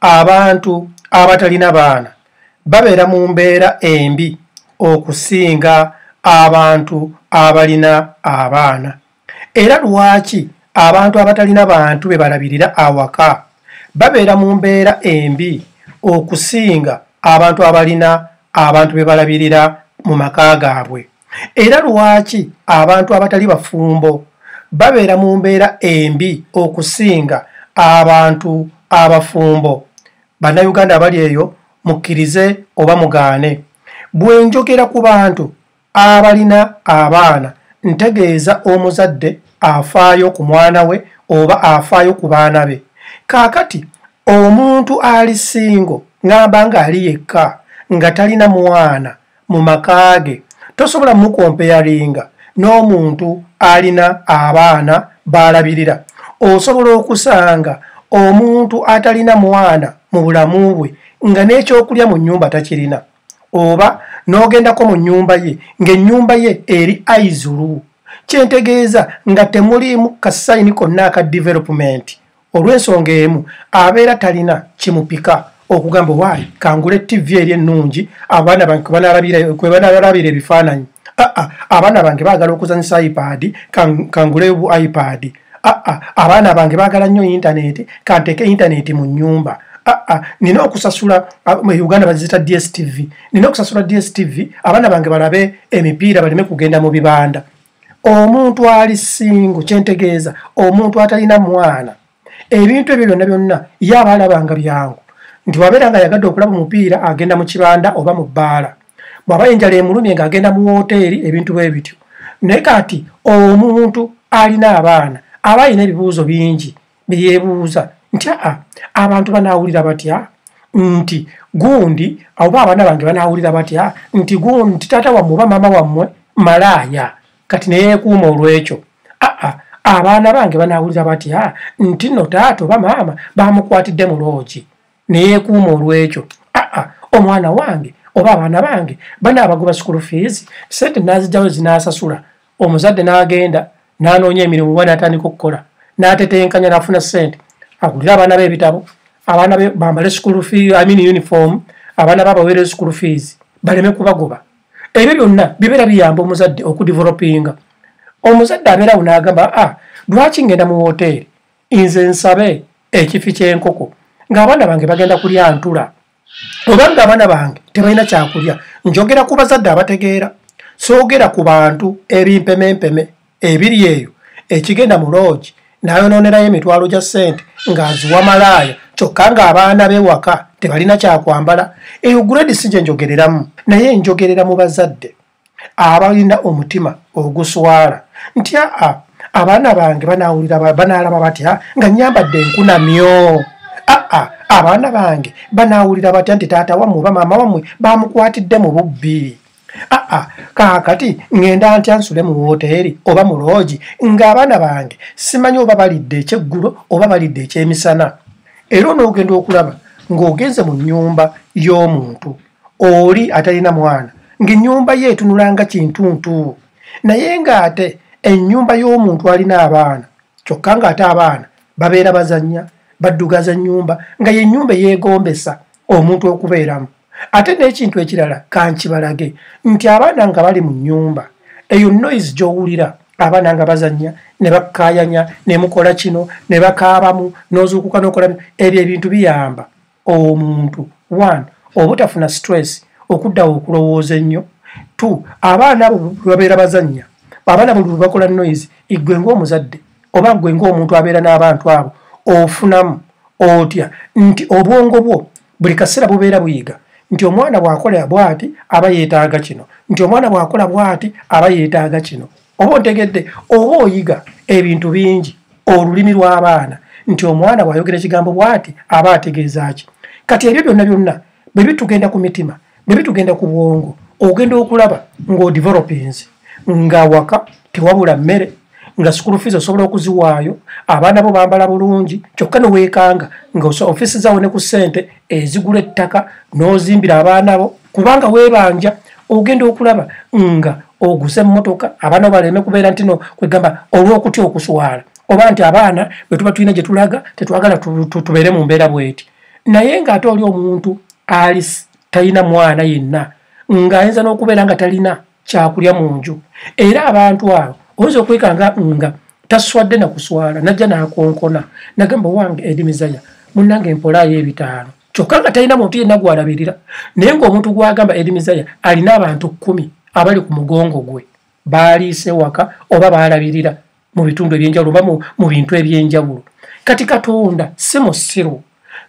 Abantu abatalina baana babeera mu mbeera embi okusinga abantu abalina abaana? Era lwaki abantu abatalina bantu be balabirira awaka babeera mu mbeera embi okusinga abantu abalina abantu be balabirira mu maka gaabwe? Era lwaki abantu abatali bafumbo babeera mu mbeera embi okusinga abantu abafumbo? Bannayuganda abali eyo, mukkirize oba mugaane, bwe njogera ku bantu abalina abaana, ntegeeza omuzadde afaayo ku mwana we oba afaayo ku baana be. Kaakati omuntu ali single, ŋŋamba ng'ali yekka nga talina mwana mu maka ge, tosobola mucomparinga n'omuntu alina abaana b'alabirira. Osobola okusanga omuntu atalina mwana mu bulamu bwe nga n'ekyokulya mu nnyumba takirina, oba n'ogendako mu nnyumba ye ng'ennyumba ye eri aizulu, kyentegeeza nga temuliimu kasign konna aka development, olw'ensonga emu, abeera talina kimupika okugamba, "Waayi, kangule TV eri ennungi abaana bange kwe banaalabira ebifaananyi. Aa, abaana bange baagala okuzanyisa iPad, kangule bu iPad. Aa, abaana bange baagala nnyo intaneti, kanteeke intaneti mu nnyumba. Aa, nina okusasula, mu Uganda baziyita DStv, nina okusasula DStv abaana bange balabe emipiira baleme kugenda mu bibanda." Omuntu ali single, kyentegeeza omuntu atalina mwana, ebintu ebyo byonna byonna ye aba alabanga byangu, nti wabeera nga ayagadde okulaba omupiira agenda mu kibanda oba mu bbaala, bw'aba enjala emulumye ng'agenda mu wooteeri, ebintu bwe bityo. Naye kati omuntu alina abaana aba alina ebibuuzo bingi bye yeebuuza nti, "Aa, abantu banaawulira batya nti gundi, oba abaana bange banaawulira batya nti gundi, nti taata wammwe oba maama wammwe malaaya?" Kati neyeekuuma olw'ekyo. "Aa, abaana bange banaawulira batya nti nno taata oba maama bamukwatidde mu lodge?" Neyeekuuma olw'ekyo. "Aa, omwana wange oba abaana bange banaabagoba school fees, sente nazijjawo zinaasasula?" Omuzadde n'agenda n'anoonya emirimu oba n'atandika okukola, n'atetenkanya n'afuna ssente agulire abaana be ebitabo, abaana be bambale school fee, I mean uniform, abaana be abaweere school fees baleme kubagoba. Ebyo byonna bibeera biyamba omuzadde okudevelopinga. Omuzadde abeerawo n'agamba, "A, lwaki ngenda mu woteeri nze nsabe ekifi ky'enkoko ng'abaana bange bagenda kulya ntula, oba ng'abaana bange tebalina kyakulya?" Njogera ku bazadde abategeera, soogera ku bantu ebimpemempeme ebiri eyo ekigenda mu lodge n'ayonoonerayo emitwalo gya ssente ng'aziwa malaaya, kyokka ng'abaana be waka tebalina kyakwambala. Eyo grade si gye njogereramu, naye njogerera mu bazadde abalina omutima oguswala nti, "Aa, abaana bange banawulira, banaalaba batya nga nyambadde enkunamyo? Aa, abaana bange banaawulira batya nti taata wammwe oba maama wammwe bamukwatidde mu bubbi? Aa, kaakati ŋŋenda ntya nsule mu wooteeri oba mu lodge ng'abaana bange simanyi oba balidde ekyeggulo oba balidde ekyemisana?" Era onoogenda okulaba ng'ogenze mu nnyumba y'omuntu oli atalina mwana, ng'ennyumba ye etunulanga kintuntu, naye ng'ate ennyumba y'omuntu alina abaana, kyokka ng'ate abaana babeera bazannya, baddugaza nnyumba, nga yennyumba eyeegombesa omuntu okubeeramu. Ate n'ekintu ekirala kankibalage nti abaana nga bali mu nnyumba eyo, noise gy'owulira, abaana nga bazannya ne bakkaayanya ne mukola kino ne bakaabamu, n'ozuukuka n'okola ebyo, ebintu biyamba omuntu, one, obutafuna stress, okuddawo okulowooza ennyo. Two, abaana abo bwe babeera bazannya, abaana buli lwe bakola noise, ggwe ng'omuzadde oba ggwe ng'omuntu abeera n'abantu abo, ofunamu otya nti obwongo bwo buli kaseera bubeera buyiga nti omwana bw'akola bw'ati aba yeetaaga kino, nti omwana bw'akola bw'ati aba yeetaaga kino. Oba ontegedde, oba oyiga ebintu bingi, olulimi lw'abaana, nti omwana bw'ayogera ekigambo bw'ati aba ategeeza ki. Kati ebyo byonna byonna bwe bitugenda ku mitima, bwe bitugenda ku bwongo, ogenda okulaba ng'odevelopinze nga waka tewabula mmere, nga school fees osobola okuziwaayo, abaana bo bambala bulungi, kyokka neweekanga nga ofiisi zaawo ne ku ssente ezigula ettaka n'ozimbira abaana bo, kubanga weebanja. Ogenda okulaba nga oguze emmotoka abaana bo baleme kubeera nti no kwegamba olw'okutya okuswala, oba nti abaana bwe tuba tulina gye tulaga tetwagala tubeere mu mbeera bweti. Naye ng'ate oli omuntu ali talina mwana yenna, ng'ayinza n'okubeera nga talina kyakulya mu nju. Era abantu abo oyinza okwekanga nga taswadde na kuswala, najja n'akonkona nagamba, wange Eddie Mezaya, munnange mpolaayo 5, kyokka nga talina muntu yenna gw'alabirira. Naye ng'omuntu gw'agamba Eddie Mezaya alina abantu 10 abali ku mugongo gwe, baaliise waka oba baalabirira mu bitundu ebyenjawulo oba mu bintu ebyenjawulo. Kati Katonda si musiru.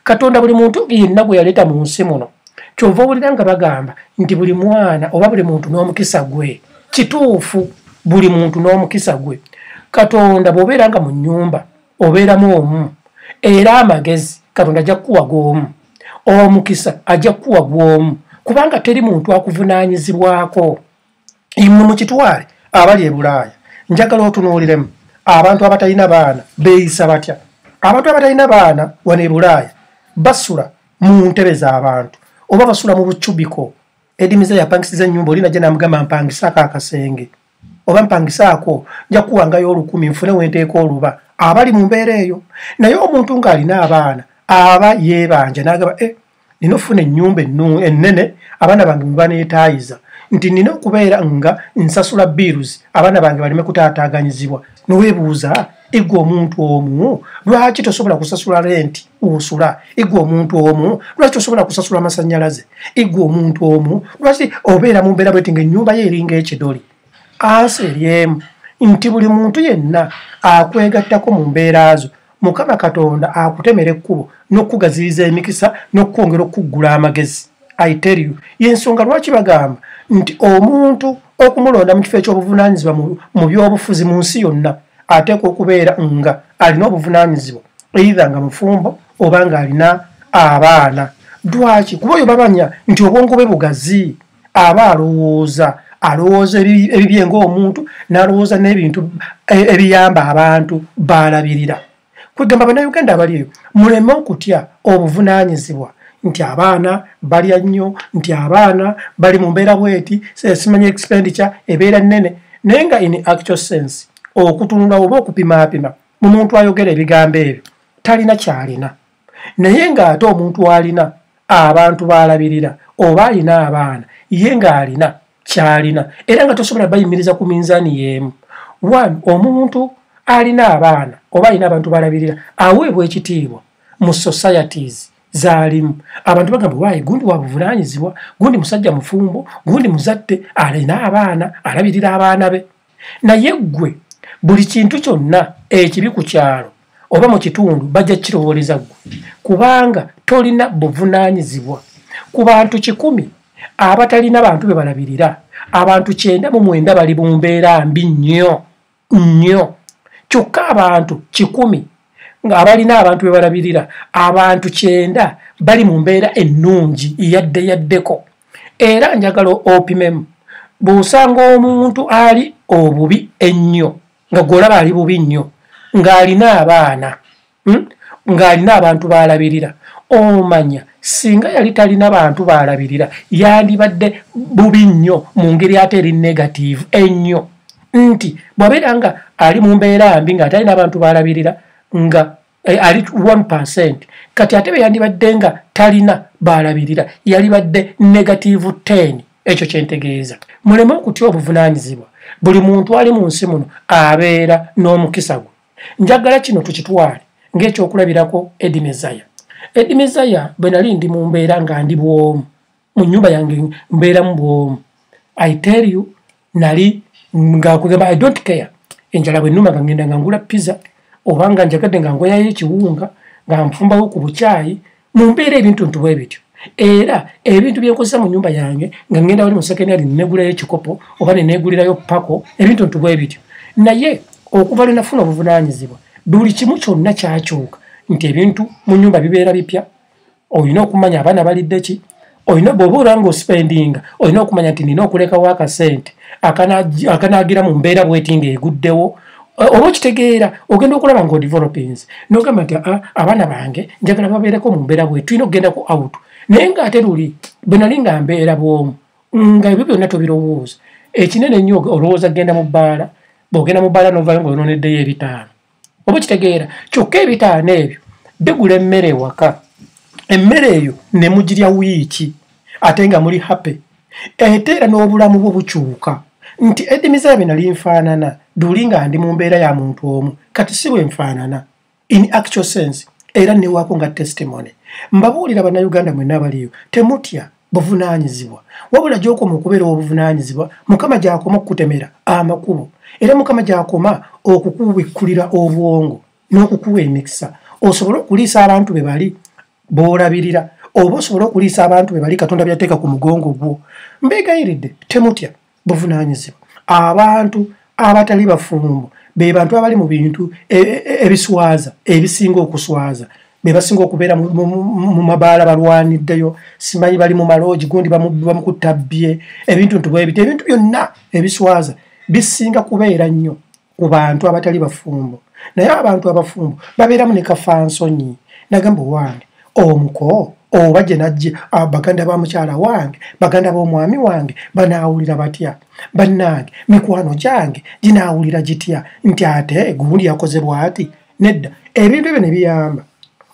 Katonda buli muntu yenna gwe yaleeta mu nsi muno, kyova owulira nga bagamba nti buli mwana oba buli muntu n'omukisa gwe. Kituufu, buli muntu n'omukisa gwe. Katonda bw'obeera nga mu nnyumba obeeramu omu, era amagezi Katonda ajja kukuwa gw'omu, omukisa ajja kukuwa gw'omu, kubanga teri muntu akuvunaanyizibwako. Mmwe mukitwale abali e Bulaaya, njagala otunuuliremu abantu abatalina baana beeyisa batya. Abantu abatalina baana wano e Bulaaya basula mu ntebe z'abantu oba basula mu bucubiko. Eddie Mezaya yapangisiza ennyumba, oli najja n'amugamba mpangisaako akasenge oba mpangisaako, nja kuwangayo 1000 nfune wenteeka oluba. Abali mu mbeera eyo. Naye omuntu ng'alina abaana aba yeebanja n'agamba, nina okufuna ennyumba ennene abaana bange mwe baneetaayiza, nti nina okubeera nga nsasula bills abaana bange baleme kutaataaganyizibwa. Noweebuuza, igwe omuntu omu lwaki tosobola kusasula renti osula? Igwe omuntu omu lwaki tosobola kusasula amasannyalaze? Igwe omuntu omu lwaki obeera mu mbeera bweti ng'ennyumba yo eringa ekidoli? Ansa eri emu, nti buli muntu yenna akwegattako mu mbeera zo, Mukama Katonda akutemera ekkubo n'okukugaziriza emikisa n'okwongera okuggula amagezi. I tell you, y'ensonga lwaki bagamba nti omuntu okumulonda mu kifo eky'obuvunaanyizibwa mu byobufuzi mu nsi yonna ateekwa okubeera nga alina obuvunaanyizibwa, either nga mufumbo oba ng'alina abaana. Lwaki? Kuba oyo babanya nti obwongo bwe bugazi, aba alowooza ebibye ng'omuntu, n'alowooza n'ebintu ebiyamba abantu b'alabirira. Kwegamba Bannayuganda abali eyo muleme okutya obuvunaanyizibwa nti abaana balya nnyo, nti abaana bali mu mbeera bweti, simanyi expenditure ebeera nnene. Naye nga in actual sense okutunula oba okupimaapima mu muntu ayogera ebigambo ebyo talina ky'alina. Naye ng'ate omuntu alina abantu b'alabirira oba alina abaana, ye ng'alina ky'alina, era nga tosobola bayimiriza ku minzaani y'emu. One, omuntu alina abaana oba alina abantu b'alabirira aweebwa ekitiibwa mu societies z'alimu. Abantu bagamba, waayi gundi wa buvunaanyizibwa, gundi musajja mufumbo, gundi muzadde, alina abaana, alabirira abaana be. Naye ggwe buli kintu kyonna ekibi ku kyalo oba mu kitundu bajja kirowooleza ggwe, kubanga tolina buvunaanyizibwa. Ku bantu 100 abatalina bantu be balabirira, abantu 99 bali mu mbeera mbi nnyo nnyo. Kyokka abantu 100 ng'abalina abantu be balabirira, abantu 90 bali mu mbeera ennungi yadde yaddeko. Era njagala opimemu, bw'osanga omuntu ali obubi ennyo nga gw'olaba ali bubi nnyo ng'alina abaana, ng'alina abantu b'alabirira, omanya singa yali talina bantu b'alabirira yandibadde bubi nnyo mu ngeri ate eri negative ennyo. Nti bw'abeera nga ali mu mbeera mbi nga talina abantu b'alabirira nga ali 1%, kati ate bwe yandibadde nga talina b'alabirira yalibadde negative 10. Ekyo kye ntegeeza. Muleme okutya obuvunaanyizibwa. Buli muntu ali mu nsi muno abeera n'omukisa gwe. Njagala kino tukitwale ng'ekyokulabirako Eddie Mezaya. Eddie Mezaya bwe nali ndi mu mbeera nga ndi bw'omu, mu nnyumba yange mbeeramu bw'omu, I tell you, nali nga kugamba I don't care. Enjala bwe nnuma nga ngenda nga ngula pizza, oba nga njagadde nga ngoyayo ekiwunga, nga nfumbawo ku bukyayi, mu mbeera ebintu ntu bwe bityo. Era ebintu bye nkozesa mu nnyumba yange nga ngenda wali mu secondary ne negulayo ekikopo oba ne neegulirayo pako, ebintu ntu bwe bityo. Naye okuva lwe nafuna obuvunaanyizibwa, buli kimu kyonna kyakyuka, nti ebintu mu nnyumba bibeera bipya. Olina okumanya abaana balidde ki, olina bw'oba olaba ng'ospendinga olina okumanya nti nina okulekawo akasente akanaagira mu mbeera bweti ng'eguddewo. Oba okitegeera, ogenda okulaba ng'odevelopinze n'ogamba nti abaana bange njagala babeereko mu mbeera bwe tulina okugendako out. Naye ng'ate luli bwe nali nga mbeera bw'omu nga ebyo byonna tobirowooza. Ekinene ennyo olowooza kgenda mu bbaala, bw'ogenda mu bbaala n'ovaayo ng'oyonooneddeyo 5, oba okitegeera. Kyokka 5 ebyo bigula emmere ewaka, Emmere eyo ne mugirya wiiki ate nga muli happy. Ate era n'obulamu bwo bukyuka nti Eddie Mezaya bye nali nfaanana duli nga ndi mu mbeera ya muntu omu, kati si bwe nfaanana in actual sense. Era newaako nga testimony. Mbabuulira Bannayuganda mwenna abaliyo, temutya buvunaanyizibwa, wabula gy'okoma okubeera obuvunaanyizibwa, Mukama gy'akoma okukutemera amakubo, era Mukama gy'akoma okukubikkulira obwongo n'okukuwa emikisa osobole okuliisa abantu be bali b'olabirira, oba osobole okuliisa abantu be bali Katonda by'ateeka ku mugongo gwo. Mbeegayiridde, temutya buvunaanyizibwa. Abantu abatali bafumbo be bantu abali mu bintu ebiswaza, ebisinga okuswaza, be basinga okubeera mu mabaala balwaniddeyo, simanyi bali mu maloogi, gundi bamukutabbye, ebintu nti bwe bityo. Ebintu byonna ebiswaza bisinga kubeera nnyo ku bantu abatali bafumbo. Naye abantu abafumbo babeeramu ne kafansonyi. Nagamba wange omuko oba gye najje, baganda ba mukyala wange, baganda b'omwami wange banaawulira batya? Bannange mikwano gyange ginaawulira gitya nti ate gundi yakoze bw'ati? Nedda, ebintu ebyo ne biyamba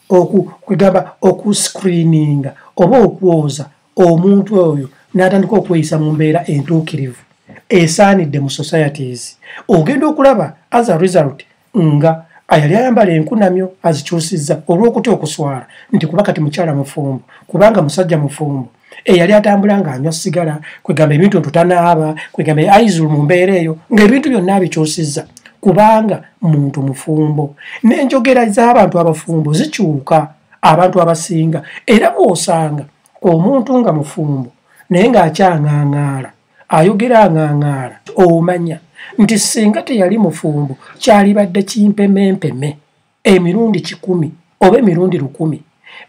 okugamba okuscreeninga oba okwoza omuntu oyo n'atandika okweyisa mu mbeera entuukirivu esaanidde mu societies. Ogenda okulaba as a result nga ayali ayambala enkunamyo azikyusizza olw'okutya okuswala nti kuba kati mukyala mufumbo, kubanga musajja mufumbo, eyali atambula ng'anywa sigala, kwegamba ebintu ntutanaaba, kwegamba aizulu mu mbeera eyo, ng'ebintu byonna abikyusizza kubanga muntu mufumbo. N'enjogera z'abantu abafumbo zikyuka abantu abasinga. Era bw'osanga omuntu nga mufumbo naye ng'akyaŋŋaŋŋaala, ayogera aŋŋaŋŋaala, omanya nti singa teyali mufumbo kyalibadde kimpemempeme emirundi 1,000 oba emirundi 1,000.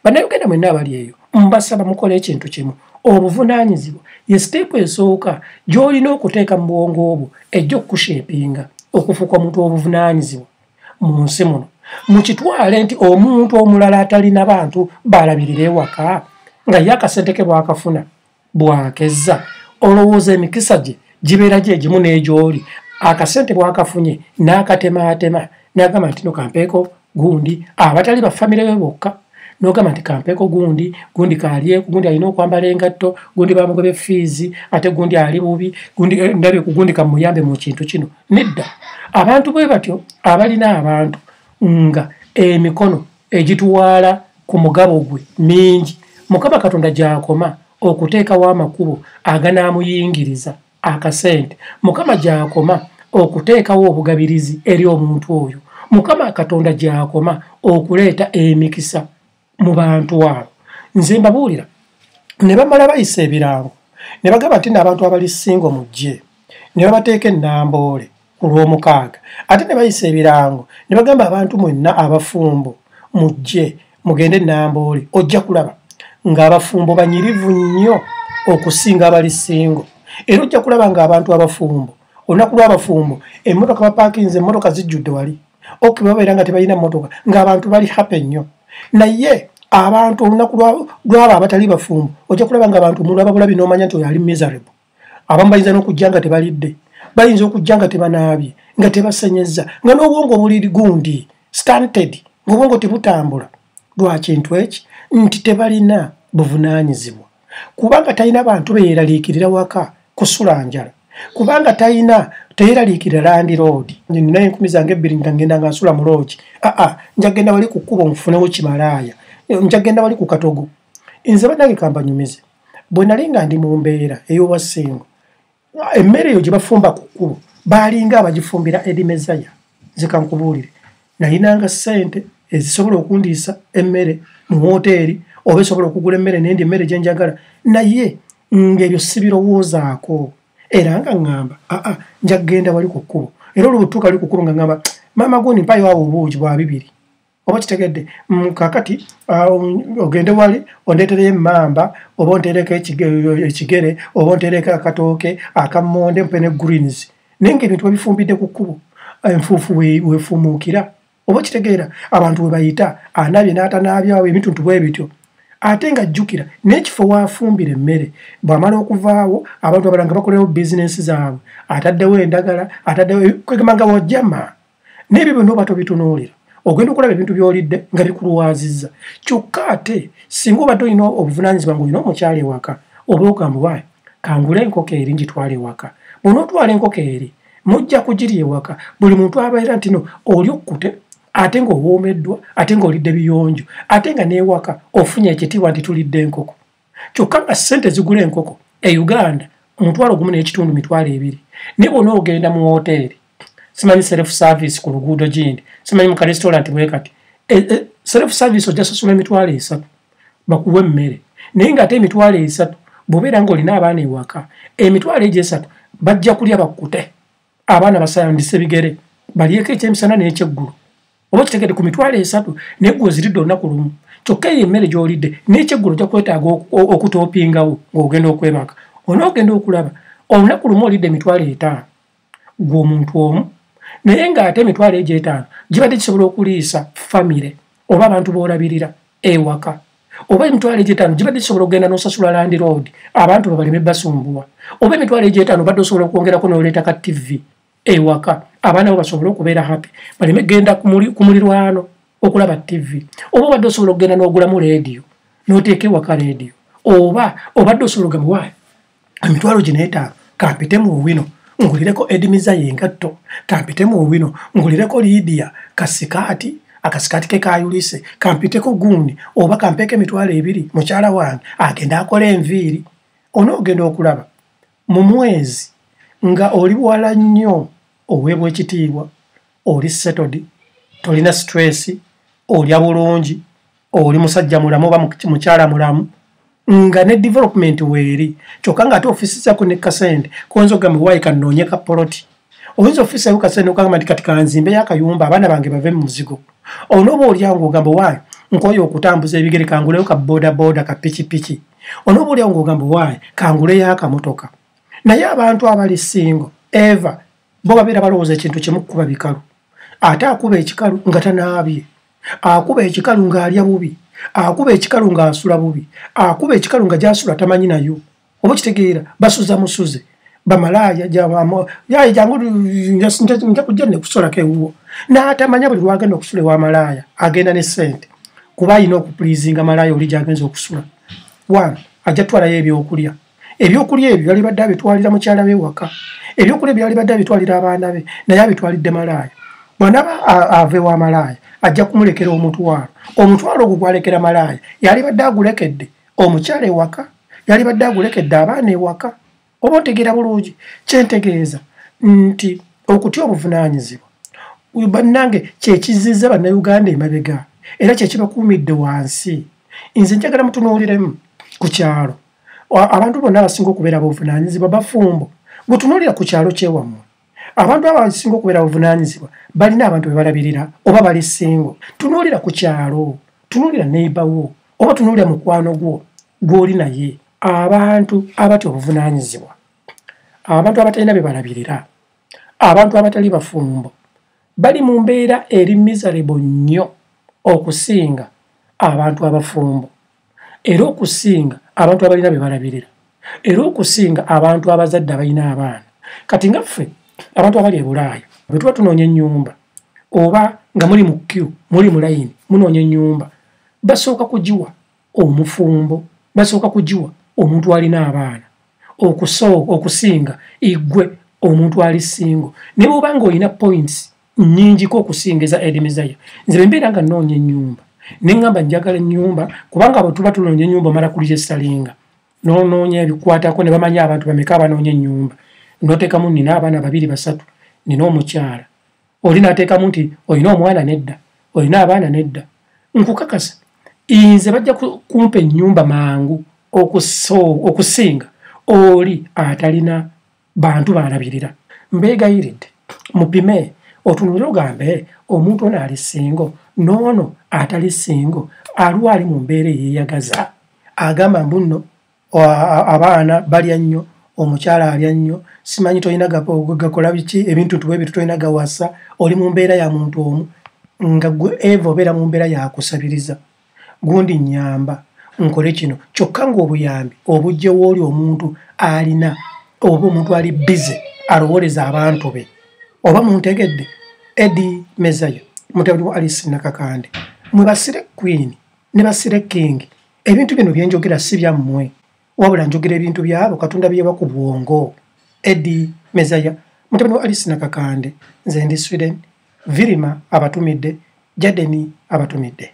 Bannayuganda mwenna abali eyo, mbasaba mukole ekintu kimu. Obuvunaanyizibwa ye siteepu esooka gy'olina okuteeka mu bwongo obwo ejja okukushepinga okufuuka omuntu obuvunaanyizibwa mu nsi muno. Mukitwale nti omuntu omulala atalina bantu balabirira ewaka nga ye akasente ke bw'akafuna bw'akezza, olowooza emikisa gye gibeera gye gimu n'egy'oli. Akasente bw'akafunye n'akatemaatema n'agamba nti no kampeeko gundi, abatali ba famire be bokka, n'ogamba nti kampeeko gundi, gundi kalyeku, gundi alina okwambala engatto, gundi bamugobye fiizi, ate gundi ali bubi, gundi ndabye ku gundi kamuyambe mu kintu kino. Nedda, abantu bwe batyo abalina abantu nga emikono egitwala ku mugabo gwe mingi, Mukama Katonda gy'akoma okuteekawo amakubo aganaamuyingiriza akasente, Mukama gy'akoma okuteekawo obugabirizi eri omuntu oyo, Mukama Katonda gy'akoma okuleeta emikisa mu bantu abo. Nze mbabuulira, ne bamala bayisa ebirango ne bagamba nti n'abantu abali singo mujje, ne babateeka ennamboole ku Lwomukaaga, ate ne bayisa ebirango ne bagamba abantu mwenna abafumbo mujje mugende ennamboole. Ojja kulaba ng'abafumbo banyirivu nnyo okusinga abali singo. Era ojja kulaba ng'abantu abafumbo olunaku lw'abafumbo emmotoka bapaakinze, emmotoka zijjudde wali, ok babeera nga tebalina mmotoka, ng'abantu bali happy nnyo. Naye abantu olunaku lw'abo abatali bafumbo ojja kulaba ng'abantu mulaba bulabi n'omanya nti oyo ali miserable. Abamu bayinza n'okujja nga tebalidde, bayinza okujja nga tebanaabye, nga tebasenyezza, nga n'obwongo buli gundi stunted, ng'obwongo tebutambula. Lwakintu eki nti tebalina buvunaanyizibwa, kubanga talina bantu beeraliikirira waka kusula njala, kubanga talina teeraliikirira landiroodi. Nina 2,000 zange nga ngenda nga nsula mu loogi, aa nja genda wali ku kkubo nfunewo kimalaaya, nja genda wali ku katogo. Nze bannange kambanyumize, bwe nali nga ndi mu mbeera ey'obwasingo, emmere eyo gye bafumba ku kkubo baalinga abagifumbira Eddie Mezaya. Nze kankubuulire, nalinanga ssente ezisobola okundiisa emmere mu wooteeri, oba esobola okugula emmere n'endi emmere gye njagala, naye ng'ebyo sibirowoozaako. Era nga ŋŋamba aa nja kugenda wali ku kkubo. Era olwo bwe wali ku kkubo nga ŋŋamba maama gundi mpayo awo obuugi bwa 2, oba kitegedde, kaakati ogende wali ondeetereyo emmamba, oba onteereko ekigere, oba onteereko akatooke akammonde, mpe ne greens. Naye ng'ebintu babifumbidde ku kkubo, enfuufu weefuumuukira, oba kitegeera, abantu we bayita anaabye n'atanaabye awo, ebintu nti bwe bityo. Ate nga jjukira n'ekifo waafumbira emmere bw'amala okuvaawo abantu abalala nga bakolerawo bizinensi zaabwe, ataddewo endagala, ataddewo kwegamba nga wajjama. N'ebyo byonna oba tobitunuulira, Ogenda okulaba ebintu by'olidde nga bikulwazizza. Kyokka ate singa obadde olina obuvunaanyizibwa ng'olina omukyala ewaka, oba ogamba waayi kangule enkoko eri ngitwale ewaka. Bw'onootwala enkoko eri mujja kugirya ewaka, buli muntu abeera nti no oli okkute ate ng'owoomeddwa ate ng'olidde biyonjo ate nga n'ewaka ofunye ekitiibwa nti tulidde enkoko. Kyokka nga ssente zigula enkoko e Uganda 1,500 2,000. Naye bw'onoogenda mu woteeri, simanyi self service ku luguudo gindi, simanyi mu ka restaurant bwe kati, self service ojja sasula 300,000 bakuwe emmere. Naye ng'ate 300,000 bw'obeera ng'olina abaana ewaka, 300,000 bajja kulya bakkute, abaana basayandise bigere balyeko ekyemisana n'ekyeggulo. Oba kitegedde ku 300,000 naye ggwe oziridde olunaku lumu. Kyokka eyo emmere gy'olidde n'ekyeggulo ojja kwetaaga okutoopingawo ng'ogenda okwebaka. Onoogenda okulaba olunaku lumu olidde 500,000 ggwe omuntu omu, naye ng'ate 500,000 gibadde gisobola okuliisa famire oba abantu b'olabirira ewaka, oba 500,000 gibadde gisobola okugenda n'osasula landlord abantu babaleme basumbuwa, oba 500,000 obadde osobola okwongerako n'oleeta ka TV ewaka abaana bo basobole okubeera happy baleme genda ku mulirwano okulaba TV, oba obadde osobola okugenda n'ogulamu leediyo n'oteeka ewaka leediyo, oba obadde osobola ogamba waayi 5,000 kampite mu owino ngulireko Edimiza y'engatto, kampite mu owino ngulireko Lydia kasikaati akasikaati ke kayulise, kampiteko gundi oba kampeeko 2,000 mukyala wange agenda akola enviiri. Onoogenda okulaba mu mwezi nga oli wala nnyo, oweebwa ekitiibwa, oli settled, tolina stress, olya bulungi, oli musajja mulamu oba mukyala mulamu, nga ne development weeri. Kyokka ng'ate ofisizaako ne kasente koyinza okugamba waayi kannoonye ka poloti, oyinza ofisayo kasente okugamba nti kati kanzimbeyo akayumba abaana bange bave mu muzigo. Onooba olyawo ng'ogamba waayi nkooye okutambuza ebigere kanguleyo ka boda boda ka pikipiki. Onooba olyawo ng'ogamba waayi kanguleyo akamotoka. Naye abantu abali single eva bo babeera balowooza ekintu kimu kukuba bikalu, ate akuba ekikalu nga tanaabye, akuba ekikalu ng'alya bubi, akuba ekikalu ng'asula bubi, akuba ekikalu nga gy'asula tamanyi nayo. Oba okitegeera, basuza musuze bamalaaya yaye jangu nja kujja nekusulako ewuwo, n'atamanya buli lwagenda okusula ewa malaaya agenda ne ssente kuba alina okupuliizinga malaaya oli gy'agenza okusula. One, ajja kutwalayo ebyokulya, ebyokulya ebyo yalibadde abitwalira mukyala we waka, ebyokulya ebyo yalibadde abitwalira abaana be, naye abitwalidde malaaya. Bw'anaaba ava ewa malaaya ajja kumulekera omutwalo, omutwalo ogwo gwalekera malaaya yalibadde agulekedde omukyala ewaka, yalibadde agulekedde abaana ewaka. Oba ontegeera bulungi kyentegeeza nti okutya obuvunaanyizibwa bannange kyekizizza Bannayuganda emabega era kyekibakuumidde wansi. Nze njagala mutunuuliremu ku kyalo, abantu bonna abasinga okubeera abavunaanyizibwa bafumbo. Bwetunuulira ku kyalo kyewammwe, abantu abasinga okubeera abavunaanyizibwa balina abantu be balabirira oba bali single. Tunuulira ku kyalo, tunuulira neighbor wo oba tunuulira mukwano gwo gw'oli naye. Abantu abatya obuvunaanyizibwa, abantu abatalina be balabirira, abantu abatali bafumbo bali mu mbeera eri miserable nnyo okusinga abantu abafumbo, era okusinga abantu abalina be balabirira, era okusinga abantu abazadde abalina abaana. Kati nga ffe abantu abali e Bulaaya bwe tuba tunoonya ennyumba oba nga muli mu queue, muli mu layini munoonya ennyumba, basooka kugiwa omufumbo, basooka kugiwa omuntu alina abaana okusinga igwe omuntu ali single. Ne bw'oba ng'olina points nnyingiko okusinga eza Edimizaya. Nze bwe mbeera nga nnoonya ennyumba ne ŋŋamba njagala ennyumba, kubanga bwe tuba tunoonya ennyumba omala kuliresalinga n'onoonya ebikwatako ne bamanya abantu bameka abanoonya ennyumba, n'oteekamu nina abaana 2 3, nina omukyala, oli n'ateekamu nti olina omwana nedda, olina abaana nedda. Nkukakasa nze bajja kumpa ennyumba mangu okusinga oli atalina bantu balabirira. Mbeegayiridde mupime otunuulire ogambe omuntu ono ali single n'ono atali single aliwo ali mu mbeera eyeeyagaza, agamba mbu nno abaana balya nnyo, omukyala alya nnyo, simanyi tolina gakola biki, ebintu nti bwe tolina gawasa, oli mu mbeera ya muntu omu nga gwe eva obeera mu mbeera yakusabiriza gundi nnyamba nkole kino. Kyokka ng'obuyambi obujjewo oli omuntu alina oba omuntu ali busy alowooleza abantu be. Oba muntegedde? Eddie Mezaya. Mutabani wa Alice Nakakande, mwe basire queen ne basire king. Ebintu bino byenjogera si byammwe, wabula njogera ebintu byabo Katonda byewa ku bwongo. Eddie Mezaya, mutabani wa Alice Nakakande, nze ndi Sweden. Virima abatumidde, Jadeni abatumidde.